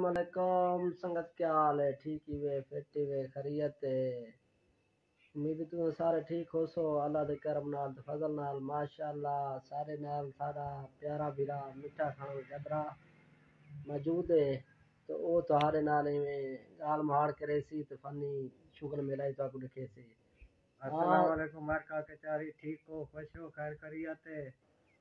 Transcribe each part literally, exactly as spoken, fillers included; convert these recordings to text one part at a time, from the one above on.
علیکم سنگت، کیا حال ہے؟ ٹھیک ہی وے، فٹ ہی وے، خیریت ہے؟ امید ہے تساں سارے ٹھیک ہوسو۔ اللہ دے کرم نال تے فضل نال، ماشاءاللہ، سارے نال ساݙا پیارا بھرا مٹھا خان گدرا موجود ہے۔ تے او تہاݙے نال ایویں ڳالھ مہاڑ کریسی تے فنی شغل میلہ ہی تہاکوں ݙکھیسی۔ السلام ہاں۔ علیکم، مارکا کچاری، ٹھیک ہو، خوش ہو، خیر خیریت ہے؟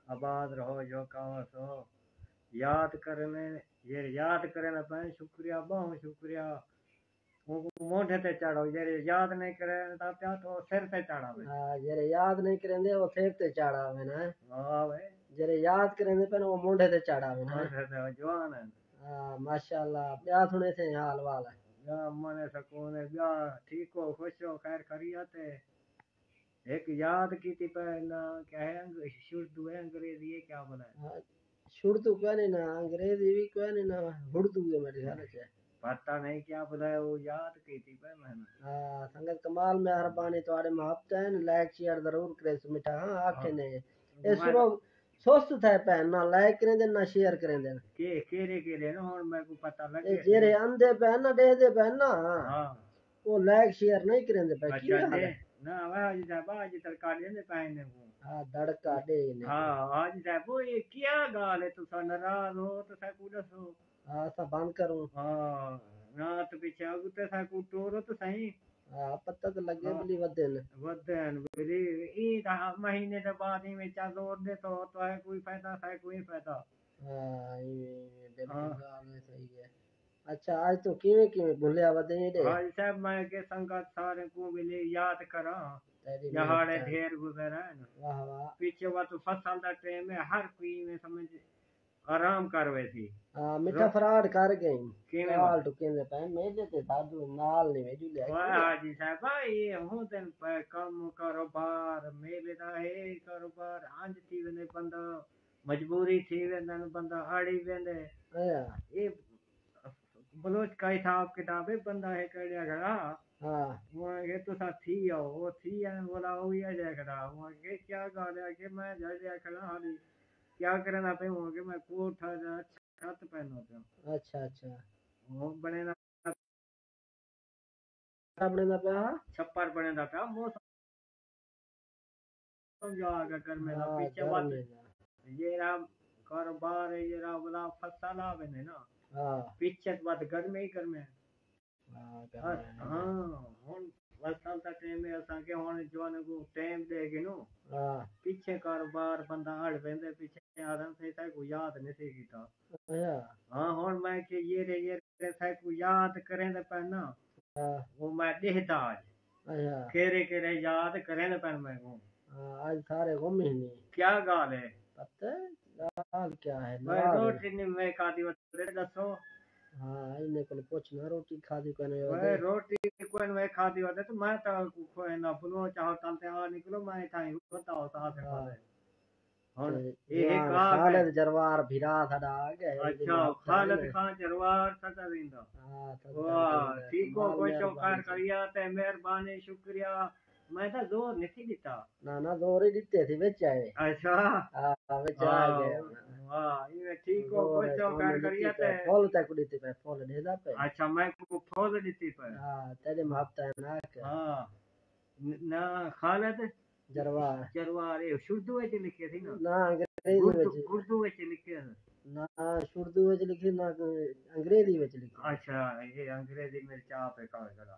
آباد رہو، جو کہو سو۔ یاد کرنے، جیڑھے یاد کرن پئے، شکریہ، ٻہوں شکریہ۔ اونکوں مونڈھے تے چڑھو، جیڑھے یاد نہیں کرن تاں پیا تو سر تے چڑھاوے۔ ہاں، جیڑھے یاد نہیں کریندے، او سر تے چڑھاوے نا۔ واہ وے۔ جیڑھے یاد کریندے پئے، او مونڈھے تے چڑھاوے نا۔ مونڈھے تے جوان ہے۔ ہاں، ماشاءاللہ۔ ٻیا سݨیسے حال وال؟ ٻیا من سکون ہے، ٻیا ٹھیک ہو، خوش ہو، خیر خیریت ہے؟ ہک یاد کیتی پئے نا، کیا ہے، انگ-، شردو ہے، انگریزی ہے، کیا بولا ہے؟ ہاں، شردو کوئی نہیں نا، انگریزی بھی کوئی نہیں نا، اردو ہے میرے خیال سے۔ پتہ نہیں کیا بولا ہے، وہ یاد کیتی پئے میں نا۔ ہاں، سنگت کمال، مہربانی تہاݙے، محبت ہے، لائک شیئر ضرور کریسو مٹھا، ہاں، آکھے ہاں۔ نے۔ اے میں سرو سست تھئے پئے، نہ لائک کریندے، نہ شیئر کریندے۔ کے، کیڑھے، کیڑھے نا، ہݨ میکوں پتہ لڳے۔ اے جیڑھے اندھے پئے نا، ݙیہدے پئے نا۔ ہاں۔ او لائک شیئر نہیں کریندے پئے، اچھا، کیا حال ہے؟ نہ، واہ جی صاحب، واہ جی، تڑکا ݙیندے پئے ہن کو۔ ہاں، دڑکا ݙے ہن۔ ہاں، واہ جی صاحب، او اے کیا ڳالھ ہے، تساں ناراض ہو، تساں کوں ݙسو۔ ہاں، اساں بند کروں۔ ہاں، نہ تے پچھے اڳوں تے ساکوں ٹورو تے سہی۔ ہاں، پتہ تے لڳے ہاں۔ بلی ودن۔ ودن، بلی، ایں تاں مہینے دے بعد ایویں چا زور ݙے تو، تو ہے کوئی فائدہ، ساکوں کوئی فائدہ۔ ہاں، ایویں، ایویں، بالکل ہاں۔ ڳالھ ہے، صحیح ہے۔ اچھا، اڄ توں کیویں کیویں بھلیا ودے ݙے؟ ہاں جی صاحب، میں کہ سنگت سارے کوں ویلے یاد کراں۔ تیݙی ݙیہاڑے محنت ہے۔ ڈھیر گزر آئے نا۔ واہ واہ۔ پچھے وقت فصل دا ٹائم ہے، ہر کوئی ایویں سمجھ آرام کر ویسی۔ ہاں، مٹھا رو- فراڈ کر ڳئے۔ کیویں کال وقت؟ ٹکیندے پئے، میݙے تے ساڈو نال نہیں ویجو لیا۔ واہ جی صاحب، اے ہوندن پئے کم کاروبار، میݙے دا ہے کاروبار، انج تھی ویندے بندہ، مجبوری تھی ویندن بندہ، آڑی ویندے۔ ہاں۔ اے بلوچ کا حساب کتاب ہے، بندہ ہے کڑیا کھڑا۔ ہاں۔ ہوں کہ تساں تھی آؤ، او تھی آئے، بولا او ہی جا کھڑا۔ ہوں کہ کیا ڳالھ ہے کہ میں جا جا کھڑا حالی۔ کیا کرنا پئے ہوں کہ میں کوٹھا جا چھت پہنو پیا۔ اچھا، اچھا۔ ہوں بنے نا۔ بنے نا پیا؟ چھپر بنے نا پیا۔ موسم سمجھا آ گیا گرمے دا، ہاں، پچھے وقت گرمے دا۔ جیڑھا کاروبار ہے، جیڑھا ولا فصل آ ویندے نا، ہاں۔ پچھے وقت گرمے ہی گرمے۔ ہاں، گرمے ہاں، ہے۔ ہاں، ہݨ فصل دا ٹائم ہے، اساں کہ ہݨ جواناں کوں ٹائم ݙے گھنوں۔ ہاں۔ پچھے کاروبار بندہ اڑ ویندے، پچھے آدم سے تاں کو یاد نہیں سی کیتا۔ اچھا۔ ہاں، ہݨ میں کہ یہ رے، یہ رے ساکوں یاد کریندے پئے نا۔ ہاں۔ وہ میں ݙیہدا اڄ۔ اچھا۔ کیڑھے کیڑھے یاد کریندے پئے میکوں۔ ہاں، اڄ سارے گم ہی نہیں۔ کیا ڳالھ ہے؟ پتہ ہے ڳالھ کیا ہے؟ بھائی ناراض ہے۔ روٹی نہیں میں کھادی ودے، ݙسو۔ ہاں، انہیں کول پچھنا، روٹی کھادی کوئی نہیں ودے۔ روٹی کوئی نہیں کھادی ودے، تو میں تو کوئی نہ بلوچ ہوٹل تے آ نکلو، میں تھاں ہی بتاؤ تاں سے ہاں۔ کھادے۔ ہݨ تے اے ہک جوان آ ڳئے۔ خالد جروار بھرا ساݙا آ ڳئے، اچھا، خالد خان جروار سدا ویندا۔ ہاں، سدا ویندا۔ واہ، ٹھیک ہو، خوش ہو، خیر خیریت ہے، مہربانی، شکریہ۔ میں تاں زور نہیں ݙتا۔ نہ، نہ، زور ہی ݙتے سی، وچ آئے۔ اچھا۔ ہاں، وچ آ ڳئے۔ واہ، ایویں ٹھیک ہو، خوش ہو، خیر خیریت ہے۔ فل تک ݙتے پئے، فل ݙیہدا پئے۔ اچھا، میں کو فل ݙتی پئے۔ ہاں، تیݙے محبت ہے نا کہ۔ ہاں۔ ن-، نہ، خالد جروار۔ جروار، اے شردو وچ لکھے سی نا؟ نہ، انگریزی وچ۔ اردو وچ لکھے سی۔ نہ، شردو وچ لکھے، نہ انگریزی وچ لکھے۔ اچھا، اے انگریزی میرے چاپ ہے کار کرا۔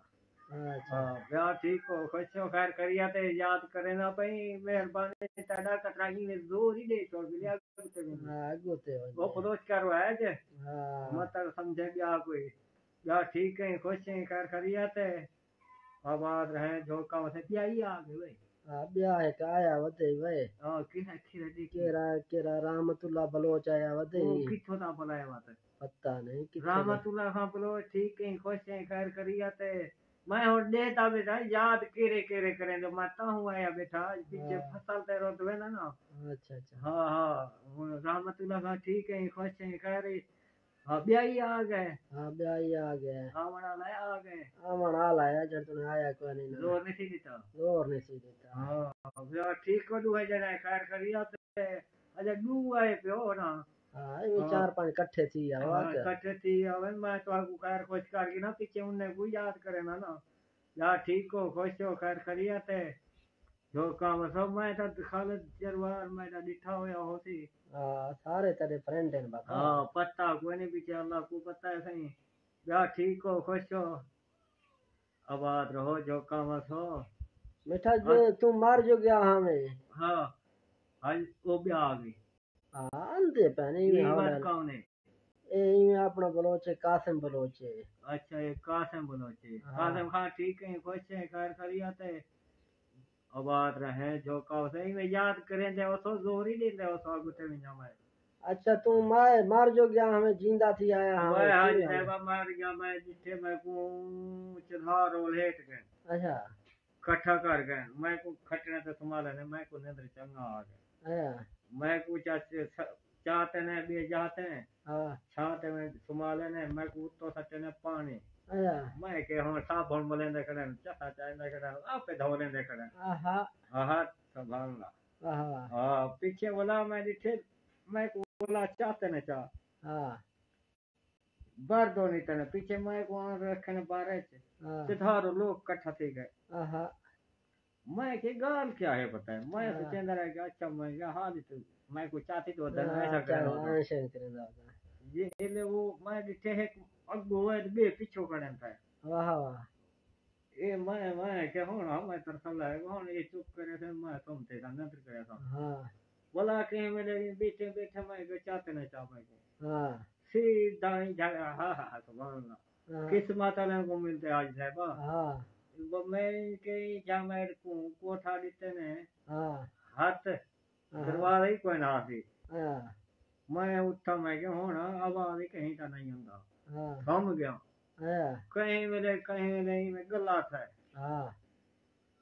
اچھا۔ ہاں، ٻیا ٹھیک ہو، خوش ہو، خیر خیریت ہے، یاد کرے نا پئی، مہربانی تیݙا کترا ہی میں زور ہی ݙے چھوڑ ملیا۔ ہاں، اڳوں تے ونڄ۔ وہ بلوچ کرو ہے جے۔ ہاں۔ مطلب سمجھے ٻیا کوئی۔ ٻیا ٹھیک ہے، خوش ہیں، خیر خیریت ہے۔ آباد رہیں، جھوکا وسے، ٻیا ہی آ ڳئے وے۔ ہاں، ٻیا ہک آیا ودے وے۔ ہاں، کس اکھی رہ ݙیکھی؟ کیڑھا، کیڑھا رحمت اللہ بلوچ آیا ودے۔ او کتھوں دا بلایا وت؟ پتہ نہیں کتھوں دا۔ رحمت اللہ خان بلوچ ٹھیک ہیں، خوش ہیں، خیر خیریت ہے۔ میں ہݨ ݙیہدا ٻیٹھا، یاد کیڑھے کیڑھے کریں جو میں تاہوں آیا ٻیٹھا، اڄ پچھے ہاں۔ فصل تے رت ویندا نا۔ اچھا، اچھا۔ ہاں، ہاں، ہݨ رحمت اللہ خان ٹھیک ہیں، خوش ہیں، خیر ہے۔ ہاں، ٻیا ہی آ ڳئے۔ ہاں، ٻیا ہی آ ڳئے۔ آوݨ والا ہے، آ ڳئے۔ آوݨ والا ہے، جݙ توں آیا کوئی نہیں نا۔ زور نہیں سی ݙتا۔ زور نہیں سی ݙتا۔ ہاں، ٻیا ٹھیک کو ݙو ہے جݙاں خیر خیریت ہے۔ اچھا، ݙو آئے پیو نا۔ ہاں، ایویں ہاں۔ چار پنج کٹھے تھی آؤ، ہاں، آ کے۔ کٹھے تھی آوے، میں تہاکوں خیر خوش کر کے نا، پچھے انہیں کوں یاد کرے نا نا۔ یا ٹھیک ہو، خوش ہو، خیر خیریت ہے؟ جو کہاوس ہو، میں تاں خالد جروار، میں تاں ݙٹھا ہویا ہوسی۔ ہاں، سارے تیݙے فرینڈ ہن بابا۔ ہاں، پتہ کوئی نہیں، پچھے اللہ کوں پتہ ہے سئیں۔ یا ٹھیک ہو، خوش ہو؟ آباد رہو، جو کہاوس ہو۔ میٹھا جو ہاں۔ توں مر جو ڳیا ہاویں۔ ہاں۔ ہاں، او ٻیا آ ڳئی۔ ہاں، آندے پئے نے، ایویں اے حال وت ہے۔ کون ہے؟ اے ایویں اپݨا بلوچ ہے، قاسم بلوچ ہے۔ اچھا، اے قاسم بلوچ ہے۔ ہاں۔ قاسم خان ٹھیک ہے، خوش ہے، خیر خیریت ہے؟ آباد رہیں، جو کہاوس ہے، ایویں یاد کریندے ہوسو، زور ہی ݙیندے ہوسو، اڳوں تے ونڄاں میں۔ اچھا، توں میں مر جو ڳیا ہاویں، جیندا تھی آیا ہاں، میں حاجی کیویں؟ صاحبہ مر ڳیا، میں ݙٹھے میکوں چدھار رول ہیٹ ڳئے۔ اچھا۔ کٹھا کر ڳئے۔ میکوں کھٹݨے تے سنبھالے نے، میکوں نندر چنڳا آ ڳئے۔ ہاں۔ میکوں چا-، چا-، چاتے نے ٻئے جاتے نے۔ ہاں۔ چھاں تے میں سنبھالے نے، میکوں اتوں سٹے نے پاݨی۔ ہاں۔ میں کہ ہݨ صابݨ ملیندے کھڑے نے، چٹا چائیندے کھڑے نے، آپے دھو لیندے کھڑے نے۔ آہا۔ آہا، سبحان اللہ۔ آہا۔ ہاں، پچھے ولا میں ݙٹھے، میکوں ولا چاتے نے چا۔ ہاں۔ بر دو نہیں تنے، پچھے میکوں آن رکھے نے بارے چ۔ ہاں۔ تے سارے لوک کٹھا تھی ڳئے۔ آہا۔ میں کہ ڳالھ کیا ہے پتہ ہے؟ میں ہاں۔ سوچیندا رہ ڳیا، اچھا میں کیا حال تو، میکوں چاتی تو ودن ہاں، ایسا کرے چاہے ہوتا۔ ایسا کرے ہوتا۔ یہ لے وہ میں ݙٹھے ہے اڳوں ہوئے تے ٻئے پچھوں کھڑے پئے۔ واہ واہ۔ اے میں، میں کہ ہݨ ہا میں ترسل ہے، ہݨ اے چپ کرے سے، میں تم تے نظر کرے سا۔ ہاں۔ ولا کہیں ویلے ٻیٹھے ٻیٹھے میں کہ چاتے نہ چا میں کہ۔ ہاں۔ سیدھا ہی جھگڑا، ہا ہا ہا، سبحان اللہ۔ ہاں۔ قسمت والے کو ملتے حاج صاحبہ۔ ہاں۔ وہ میں کہ جا میں کو کوٹھا ݙتے نے۔ ہاں۔ ہتھ ہاں۔ دروازہ ہی کوئی نہ سی۔ ہاں۔ میں اٹھا، میں کہ ہݨ آواز ہی کہیں دا نہیں ہوندا۔ ہاں۔ سم ڳیا۔ ہاں۔ کہیں ویلے، کہیں ویلے میں ڳلا تھا۔ ہاں۔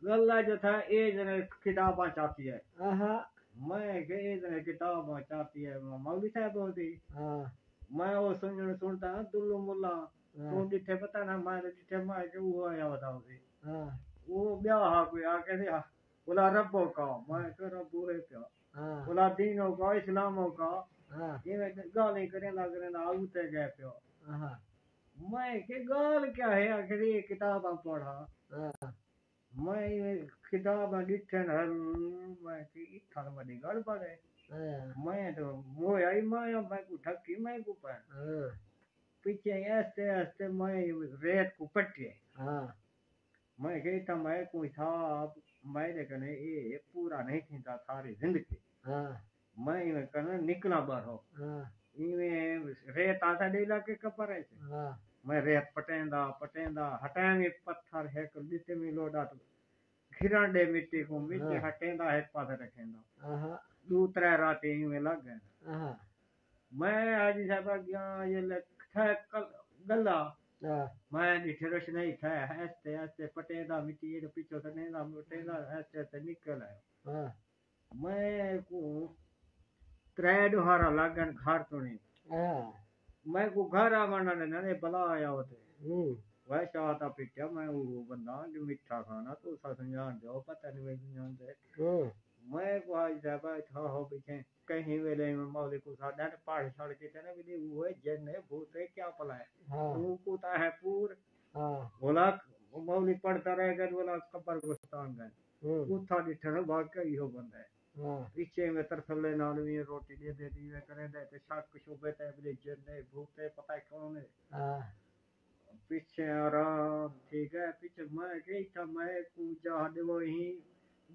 ڳلا جو تھا، اے جنے کتاباں چاتی ہے۔ آہا۔ میں کہ اے جنے کتاباں چاتی ہے، میں مولوی صاحب ہوندی۔ ہاں۔ میں او سنڄݨ سݨدا ہاں، دلو ملا۔ ہاں۔ توں ݙٹھے پتہ نہ، میں ݙٹھے، میں کہ او آیا ودا ہوسی۔ ہاں۔ او ٻیا ہا کوئی آ کے، ولا ربو کا، میں کہ ربو ہے پیا۔ ہاں۔ ولا دینو کا، اسلامو کا۔ ہاں۔ ایویں ڳالھیں کریندا کریندا اڳتے ڳئے پیا۔ ہاں۔ میں کہ ڳالھ کیا ہے؟ آخر اے کتاباں پڑھا۔ ہاں۔ میں ایویں کتاباں ݙٹھن ہن، میں کہ اتھاں تاں وݙی ڳالھ پڑھے۔ ہاں۔ میں تاں مویا ہی مایا، میکوں ڈھکی میکوں پئے۔ ہاں۔ پچھے آہستے آہستے میں ریت کوں پٹے۔ ہاں۔ میں کہ اتھاں میکوں حساب میݙے کنے اے پورا نہیں تھیندا ساری زندگی۔ ہاں۔ میں ایویں کنے نکلاں ٻاہروں۔ ہاں۔ ایویں ریت آساݙے علاقے کپر ہے۔ ہاں۔ میں ریت پٹیندا، پٹیندا، ہٹائیں وی پتھر ہک ݙتے وی لوڈا تو گھرݨ ݙے مٹی کوں، مٹی ہاں۔ ہٹیندا ہک پاسے رکھیندا۔ آہا۔ ݙو ترے راتی ایویں لڳ ڳئے۔ آہا۔ میں حاجی صاحب ڳیا، یہ لکھ تھا کل-، ڳلا۔ ہاں۔ میں ݙٹھے روشنائی تھا، آہستے آہستے پٹیندا مٹی دے پچھوں سٹیندا، پٹیندا، آہستے آہستے نکل آیا۔ ہاں۔ میکوں ترے ݙوہارا لڳ ڳئے گھر توں نہیں۔ ہاں۔ میکوں گھر آوݨ نہ ݙیندے، بلا آیا ہوتے۔ ہوں۔ ویسے آتا پٹیا، میں او بندہ جو مٹھا کھانا، تو سا سنڄاݨ دے، او پتہ نہیں میں سنڄاݨ دے۔ ہوں۔ میکوں آج دا بھائی تھا ہو پچھے، کہیں ویلے میں مولوی کوں سا ݙٹ پاڑ چھڑ کے تے نہ ویلے او ہے جن ہے، بھوت ہے، کیا پلا ہے۔ ہاں۔ او کو تا ہے پور۔ ہاں۔ بھلا مولوی پڑھدا رہ ڳئے، بھلا قبر گستان ڳئے۔ ہوں۔ اتھاں ݙٹھے واقعی ایہو بندہ ہے۔ ہاں۔ پچھے میں ترسلے نال وی روٹی ݙیندے، دیوے کریندے تے شک شبے تے ابلے جن ہے، بھوت ہے، پتہ ہے کون ہے۔ ہاں۔ پچھے آرام تھی ڳئے، پچھے میں کہ اتھاں میکوں جاہ ݙیوو ہی،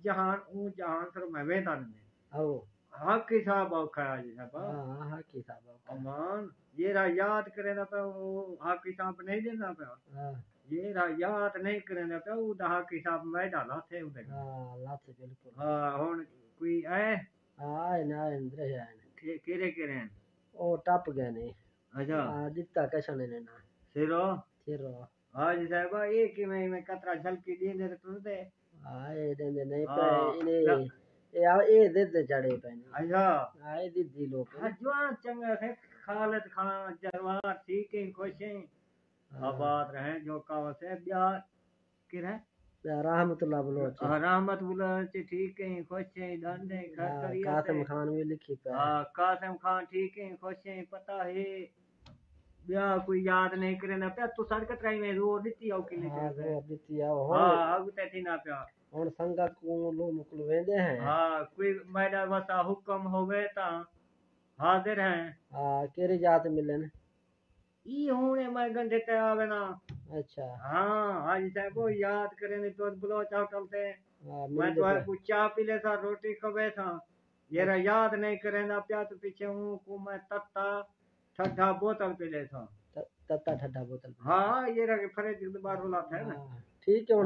جہان اوں جہان سر میں ویندا نہیں۔ ہاؤ۔ حق حساب اوکھا ہے جی صاحب۔ ہاں، حق حساب اوکھا ہے۔ امان، جیڑھا یاد کریندا پیا، او حق حساب نہیں ݙیندا پیا۔ ہاں۔ جیڑھا یاد نہیں کریندا پیا، او دا حق حساب میݙا لاتھے اوندے۔ ہاں، لاتھے بالکل۔ ہاں، ہݨ کوئی آئے؟ ہاں، آئے نے، آئے نے، درے آئے نے۔ کہ-، کیڑھے کیڑھے ہن؟ او ٹپ ڳئے نے۔ اچھا۔ ہاں، ݙتا کسے نے نا۔ سرو؟ سرو۔ حاجی صاحبہ، اے کیویں ایویں قطرہ جھلکی ݙیندے تے ٹردے؟ ہاں، اے ݙیندے نہیں ہاں۔ پئے، انہیں، اے آ، اے ضد چڑھے پئے نے۔ اچھا۔ ہاں، اے ضدی لوک نے۔ ہاں، جوان چنڳا سے، خالد خان، جروار، ٹھیک ہیں، خوش ہیں۔ ہاں۔ آباد رہیں، جو کہاوس ہے، ٻیا کیڑھا؟ رحمت اللہ بلوچ۔ رحمت بلوچ ٹھیک ہیں، خوش ہیں، ڈھنڈ ہیں، گھر کریے۔ قاسم خان بھی لکھی پیا۔ ہاں، قاسم خان ٹھیک ہیں، خوش ہیں، پتہ ہے بیا کوئی یاد نہیں کرے نہ پیا۔ تو سڑک ترائی میں روڈ ڈتی آؤ کنے ہاں، روڈ ڈتی آؤ۔ ہاں، اگ تے تھی نہ پیا۔ ہن سنگت کوں لو مکل ویندے ہیں۔ ہاں، کوئی میڈا وسا حکم ہوے تاں حاضر ہیں۔ ہاں، کیری جات ملن؟ ای ہن میں گنڈے تے آوے نا۔ اچھا۔ ہاں، حاجی صاحب وہ یاد کرے نے تو بلوچ ہوٹل تے۔ میں تو کو چاہ پی لے تھا، روٹی کھوے تھا۔ یرا یاد نہیں کریندا پیا تو پیچھے ہوں کو میں تتا ٹھڈا بوتل پی لے تھا۔ تتا ٹھڈا بوتل۔ ہاں، یرا کے فرج دے باہر رولا تھا نا۔ ٹھیک ہے، ہن